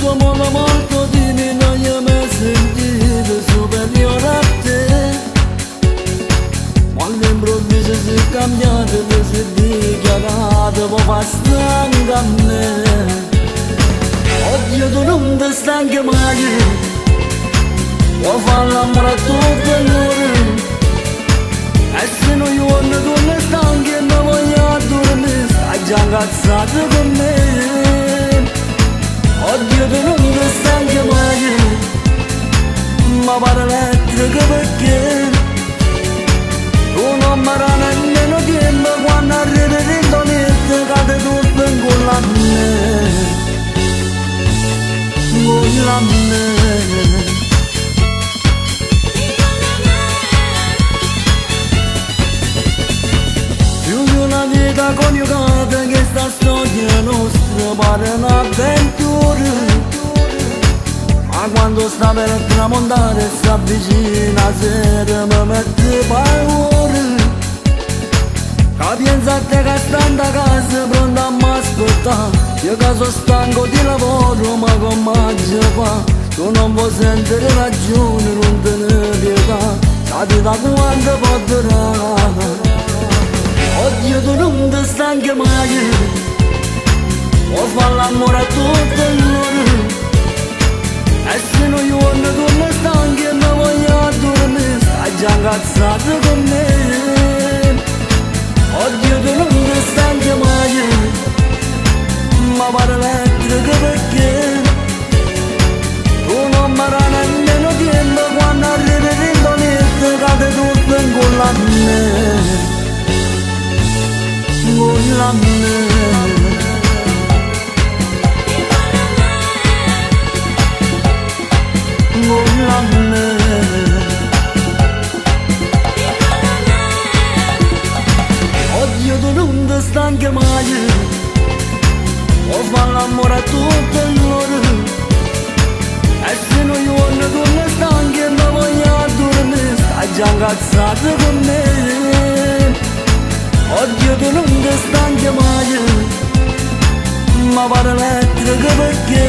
molto, molto, molto timido, io mi sentivo superiore a te. Ma all'improvviso si è cambiato, ti sei dichiarato, poi fa stanca a me. Oddio, tu non ti stanchi mai, vuoi fare l'amore tutte l'ore. E se non giorno tu ne stanchi e mi voglio dormire, stai già incazzato con me. Oddio, tu non ti stanchi mai, ma pare elettrica perché tu non mi dai nemmeno tempo quando arrivi dentro letto cade tutto in culo a me, in culo a me. Più di una vita coniugata che sta storia nostra pare un'avventura. Ma quando sta per tramontare si avvicina la sera mi mette paura. Che pensa a te che sta in casa pronta a m'aspettare. Io che sono stanco di lavoro ma come fa? Tu non vuoi sentire ragione, non te ne pietà. Sai da quando può durare. Oddio, tu non ti stanchi mai, vuoi fare l'amore tutte l'ore. E se non giorno tu ne stanchi e mi voglio dormire, stai già incazzato con me. Oddio, tu non ti stanchi mai, ma pare elettrica perché tu non mi dai nemmeno tempo quando arrivi dentro letto cade tutto in culo a me, in culo a me. In culo a me. Oddio, tu non ti stanchi mai, vuoi fare l'amore tutte l'ore. E se non giorno tu ne stanchi e mi voglio dormire, stai già incazzato con me. Oddio, tu non ti stanchi mai, ma pare elettrica perché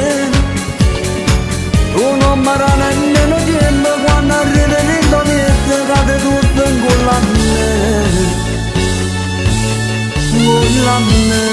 tu non mi dai nemmeno tempo quando arrivi dentro letto cade tutto in culo a me, in culo a me.